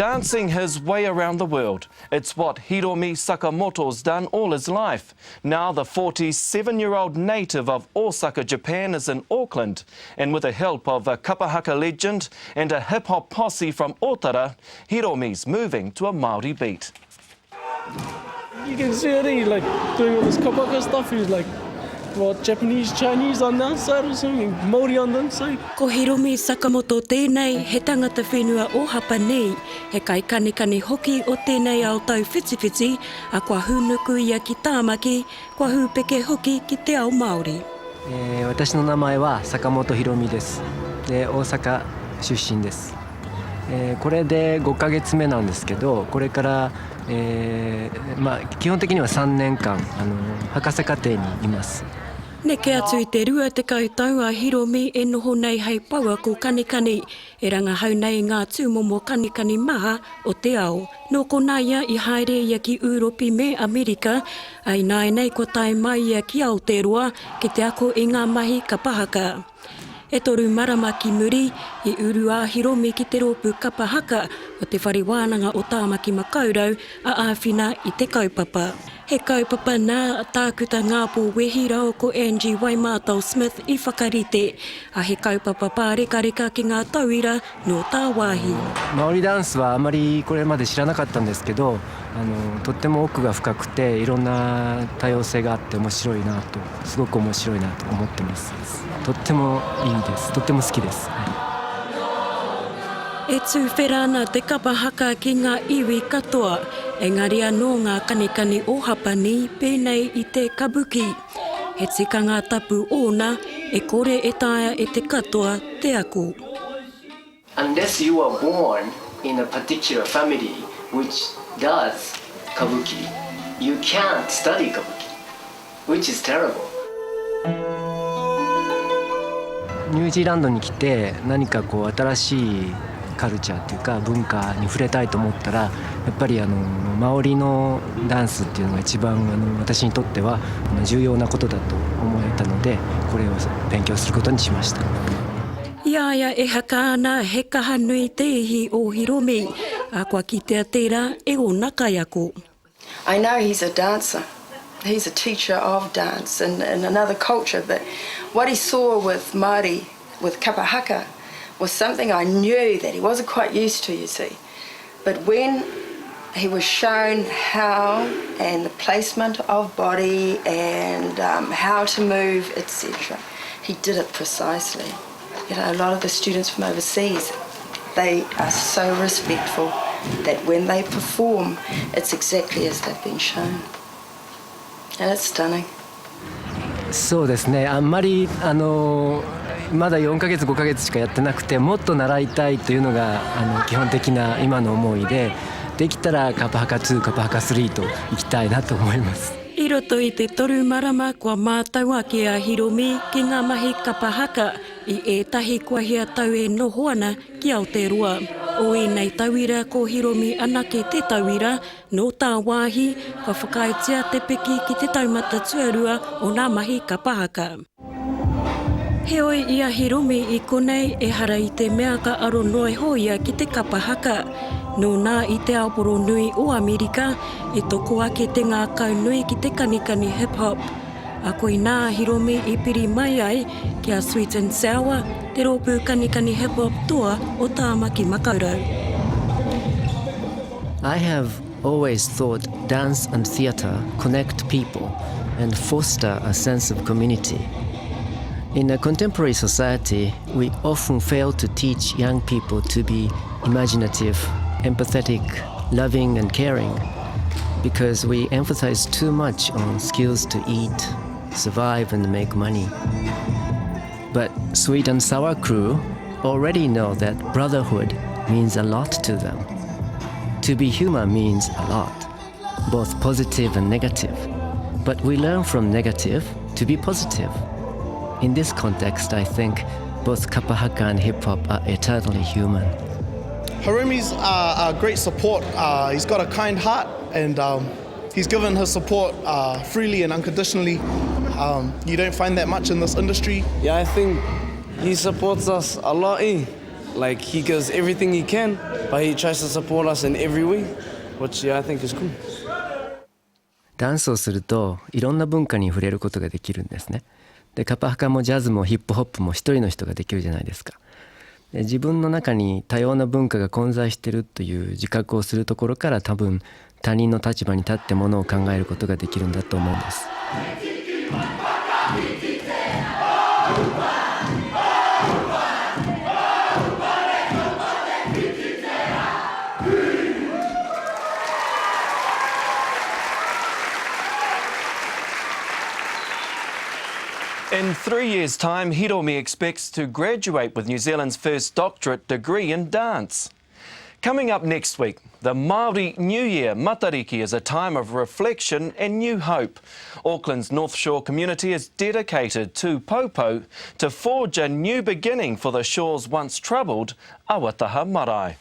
Dancing his way around the world. It's what Hiromi Sakamoto's done all his life. Now the 47-year-old native of Osaka, Japan is in Auckland and with the help of a kapahaka legend and a hip-hop posse from Otara, Hiromi's moving to a Māori beat. You can see it, he like doing all this kapaka stuff, he's like what, Japanese, Chinese on that side or something, Māori on that side. Ko Hiromi Sakamoto tēnei, he tangata whenua o Hapanī, he kaikanikani hoki o tēnei ao tauwhitiwhiti, a kua hūnuku ia ki Tāmaki, kua hūpeke hoki ki te ao Māori. えー、私の名前は坂本博美です。で、大阪出身です。えー、これで5ヶ月目なんですけど、これから、えー、まあ基本的には3年間あの博士課程にいます。 Neke atu i te 20 tau a Hiromi e noho nei hei pouako kanikani, e rangahau nei i ngā tūmomo kanikani maha o te ao. Nō konā ia i haere ia ki Ūropi me Amerika, ā, ināianei kua tae mai ia ki Aotearoa ki te ako i ngā mahi kapa haka. E toru marama ki muri, i uru a Hiromi ki te rōpū kapa haka o Te Whare Wānanga o Tāmaki Makaurau a āwhina i te kaupapa. He kaupapa nā Tākuta Ngāpō Wehi rāua ko Angie Waimātao Smith i whakarite, ā, he kaupapa pārekareka ki ngā tauira nō tāwāhi. マオリダンスはあまりこれまで知らなかったんですけど、あのとっても奥が深くていろんな多様性があって面白いなとすごく面白いなと思ってます。とってもいいです。とっても好きです。はい E tuwhera ana te kapa haka ki ngā iwi katoa, engari anō ngā kanikani o Hapani pēnei i te kabuki. He tikanga tapu ōna, e kore e taea e te katoa te ako. Unless you are born in a particular family which does kabuki, you can't study kabuki, which is terrible. ニュージーランドに来て何かこう新しいカルチャーっていうか文化に触れたいと思ったらやっぱりあのマオリのダンスっていうのが一番あの私にとっては重要なことだと思えたのでこれを勉強することにしました。 I a ia e haka ana, he kaha nui te ihi o Hiromi, ā, kua kitea tērā e ōna kaiako. I know he's a dancer, he's a teacher of dance in, in another culture, but what he saw with Māori, with kapa haka, was something I knew that he wasn't quite used to, you see. But when he was shown how and the placement of body and um, how to move, etc., he did it precisely. You know, a lot of the students from overseas, they are so respectful that when they perform, it's exactly as they've been shown. And it's stunning. そうですねあんまりあのまだ4ヶ月5ヶ月しかやってなくてもっと習いたいというのがあの基本的な今の思いでできたらカパハカ2カパハカ3と行きたいなと思います。 I roto i te toru marama kua mātau ake a Hiromi ki ngā mahi kapa haka i ētahi kua hia tau e noho ana ki Aotearoa. O ēnei tauira ko Hiromi anake te tauira nō tāwāhi kua whakaaetia te piki ki te taumata tuarua o ngā mahi kapa haka. Heoi i a Hiromi i konei ehara i te mea ka aro noa iho ia ki te kapa haka. Nōna i te aoporo nui o Amerika, i toko ake te ngākau nui ki te kanikani hip hop. A koinā a Hiromi i piri mai ai ki a Sweet and Sour, te rōpū kanikani hip hop toa o Tāmaki Makaurau. I have always thought dance and theatre connect people and foster a sense of community. In a contemporary society, we often fail to teach young people to be imaginative, empathetic, loving and caring because we emphasize too much on skills to eat, survive and make money. But Sweet and Sour Crew already know that brotherhood means a lot to them. To be human means a lot, both positive and negative. But we learn from negative to be positive. In this context, I think both kapahaka and hip hop are eternally human. Hiromi's uh, a great support. Uh, he's got a kind heart and um, he's given his support uh, freely and unconditionally. Um, you don't find that much in this industry. Yeah, I think he supports us a lot, eh? Like he gives everything he can, but he tries to support us in every way, which yeah, I think is cool. ダンスをするといろんな文化に触れることができるんですね。でカパハカもジャズもヒップホップも一人の人ができるじゃないですか。で自分の中に多様な文化が混在してるという自覚をするところから多分他人の立場に立ってものを考えることができるんだと思うんです。 In three years' time, Hiromi expects to graduate with New Zealand's first doctorate degree in dance. Coming up next week, the Māori New Year, Matariki, is a time of reflection and new hope. Auckland's North Shore community is dedicated to Popo to forge a new beginning for the shore's once troubled Awataha Marae.